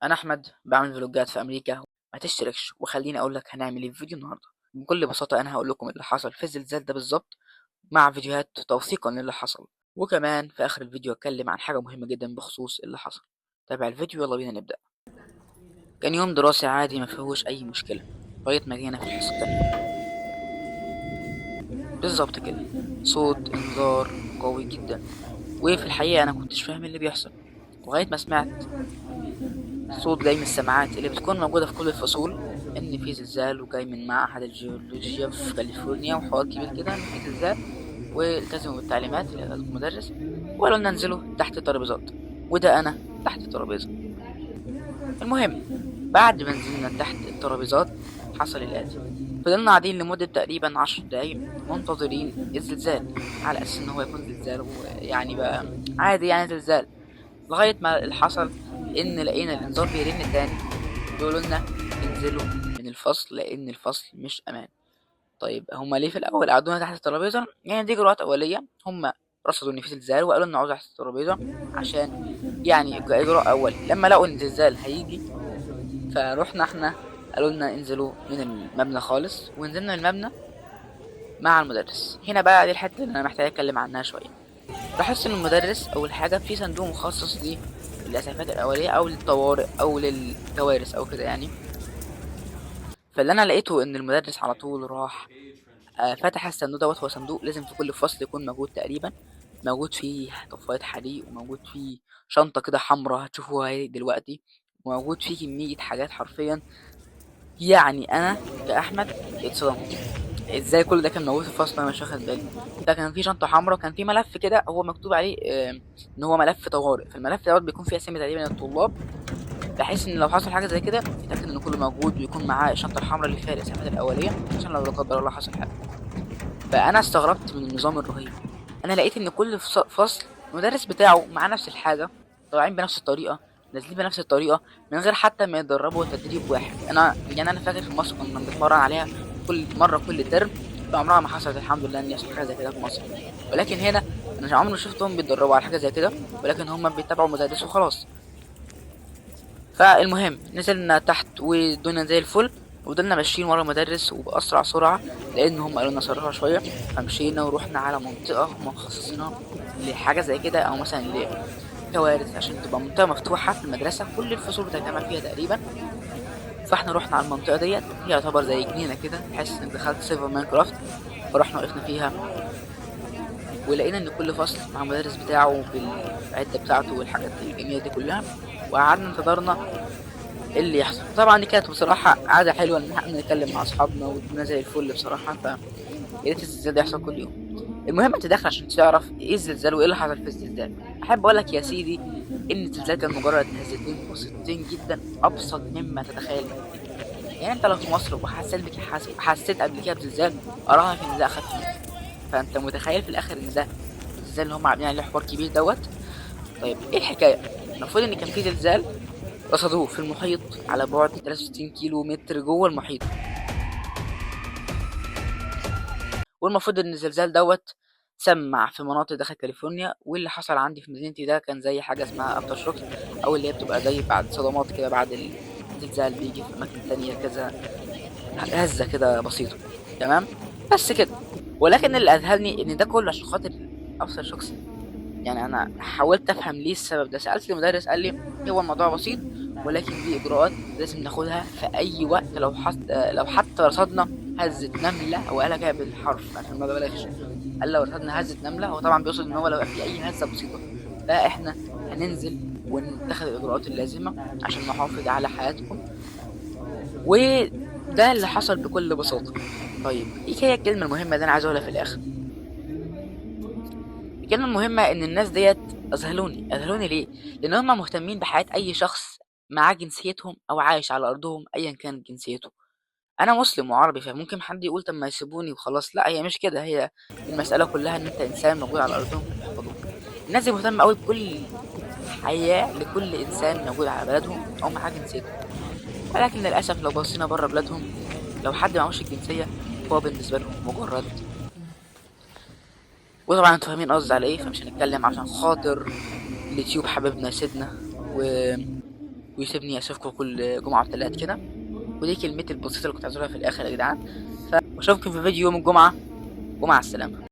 انا احمد بعمل فلوجات في امريكا. ما تشتركش وخليني اقول لك هنعمل ايه في فيديو النهارده. بكل بساطة انا هقول لكم اللي حصل في الزلزال ده بالظبط مع فيديوهات توثيقا للي حصل، وكمان في اخر الفيديو اتكلم عن حاجة مهمة جدا بخصوص اللي حصل. تابع الفيديو، يلا بينا نبدا. كان يوم دراسي عادي ما فيهوش اي مشكلة لغاية ما جينا في الحصة التانية بالظبط كده صوت انذار قوي جدا، وفي الحقيقة انا كنتش فاهم اللي بيحصل لغاية ما سمعت صوت جاي من السماعات اللي بتكون موجودة في كل الفصول ان في زلزال وجاي من معهد الجيولوجيا في كاليفورنيا وحوار كبير كده ان في زلزال، والتزموا بالتعليمات اللي قالها المدرس وقالوا لنا انزلوا تحت الترابيزات، وده انا تحت الترابيزة. المهم بعد ما نزلنا تحت الترابيزات حصل الاتي: فضلنا قاعدين لمدة تقريبا 10 دقايق منتظرين الزلزال على اساس ان هو يكون زلزال ويعني بقى عادي يعني زلزال، لغاية ما اللي حصل ان لقينا الانذار بيرن تاني بيقولوا لنا انزلوا من الفصل لان الفصل مش امان. طيب هما ليه في الاول قعدونا تحت الترابيزة؟ يعني دي اجراءات اوليه، هما رصدوا ان في زلزال وقالوا لنا اقعدوا تحت الترابيزة عشان يعني كاجراء اولي. لما لقوا ان الزلزال هيجي فروحنا احنا قالوا لنا انزلوا من المبنى خالص، ونزلنا من المبنى مع المدرس. هنا بقى دي الحتة اللي انا محتاج اتكلم عنها شوية. لاحظت ان المدرس اول حاجة في صندوق مخصص للاسعافات الاولية او للطوارئ او للكوارث او كده يعني. فاللي انا لقيته ان المدرس على طول راح فتح الصندوق دوت. هو صندوق لازم في كل فصل يكون موجود تقريبا، موجود فيه طفايه حريق وموجود فيه شنطه كده حمراء هتشوفوها دلوقتي، وموجود فيه كمية حاجات حرفيا. يعني انا كاحمد اتصدمت ازاي كل ده كان موجود في الفصل انا مش واخد بالي. ده كان في شنطه حمراء وكان في ملف كده هو مكتوب عليه ان هو ملف طوارئ. فالملف دوت بيكون فيه اسامي تقريبا الطلاب، بحيث ان لو حصل حاجة زي كده يتاكد ان كله موجود ويكون معاه الشنطة الحمراء اللي فيها الاسعافات الاولية عشان لو لا قدر الله حصل حاجة. فانا استغربت من النظام الرهيب. انا لقيت ان كل فصل المدرس بتاعه مع نفس الحاجة، طالعين بنفس الطريقة، نازلين بنفس الطريقة، من غير حتى ما يتدربوا تدريب واحد. انا يعني انا فاكر في مصر كنا بنتمرن عليها كل مرة كل ترم، فعمرها ما حصلت الحمد لله ان يحصل حاجة زي كده في مصر. ولكن هنا انا عمري ما شفتهم بيتدربوا على حاجة زي كده، ولكن هم بيتبعوا مدرس وخلاص. فالمهم نزلنا تحت والدنيا زي الفل، وفضلنا ماشيين ورا المدرس وبأسرع سرعة لأن هم قالوا لنا سرعة شوية. فمشينا ورحنا على منطقة هم مخصصينها لحاجة زي كده أو مثلا لكوارث، عشان تبقى منطقة مفتوحة في المدرسة كل الفصول بتتجمع فيها تقريبا. فاحنا رحنا على المنطقة ديت، هي يعتبر زي جنينة كده، تحس إنك دخلت server Minecraft. فرحنا وقفنا فيها ولقينا إن كل فصل مع المدرس بتاعه بالعدة بتاعته والحاجات الجميلة دي كلها، وقعدنا انتظرنا اللي يحصل. طبعا دي كانت بصراحة عادة حلوة ان احنا نتكلم مع اصحابنا والدنيا زي الفل بصراحة. ف يا ريت الزلزال ده يحصل كل يوم. المهم انت داخل عشان تعرف ايه الزلزال وايه اللي حصل في الزلزال. احب اقول لك يا سيدي ان الزلزال كان مجرد هزتين بسيطتين جدا، ابسط مما تتخيل. يعني انت لو في مصر وحسيت بك حسيت قبل كده بزلزال اراهنك ان ده اخف منه. فانت متخيل في الاخر ان ده الزلزال اللي هم عاملين عليه حوار كبير دوت. طيب ايه الحكاية؟ المفروض ان كان في زلزال رصدوه في المحيط على بعد 63 كيلو متر جوه المحيط، والمفروض ان الزلزال دوت سمع في مناطق داخل كاليفورنيا. واللي حصل عندي في مدينتي ده كان زي حاجة اسمها after shock، او اللي هي بتبقى زي بعد صدمات كده بعد الزلزال بيجي في اماكن تانية كذا هزه كده بسيطة، تمام بس كده. ولكن اللي اذهلني ان ده كله عشان خاطر after shocks. يعني انا حاولت افهم ليه السبب ده، سالت المدرس قال لي هو الموضوع بسيط، ولكن دي اجراءات لازم ناخدها في اي وقت. لو حتى رصدنا هزه نملة، هو قالها كده بالحرف عشان ما ببالغش، قال لو رصدنا هزه نملة، هو طبعا بيقصد ان هو لو في اي هزه بسيطة فاحنا هننزل ونتخذ الاجراءات اللازمة عشان نحافظ على حياتكم. وده اللي حصل بكل بساطة. طيب ايه هي الكلمة المهمة اللي انا عايز اقولها في الاخر؟ الكلمة المهمة ان الناس ديت اذهلوني. اذهلوني ليه؟ لان هم مهتمين بحياة اي شخص معاه جنسيتهم او عايش على ارضهم ايا كانت جنسيته. انا مسلم وعربي، فممكن حد يقول طب ما يسيبوني وخلاص. لا، هي مش كده، هي المسالة كلها ان انت انسان موجود على ارضهم فبيحفظوك. الناس دي مهتمة قوي بكل حياة لكل انسان موجود على بلدهم او معاه جنسيته. ولكن للاسف لو بصينا بره بلادهم، لو حد معهوش الجنسية فهو بالنسبة لهم مجرد. وطبعا انتوا فاهمين قصدي على ايه، فمش هنتكلم عشان خاطر اليوتيوب حبيبنا سيدنا ويسيبني اشوفكم كل جمعه وثلاث كده. ودي كلمتي البسيطة اللي كنت عايز اقولها في الاخر يا جدعان. واشوفكم في فيديو يوم الجمعة، ومع السلامة.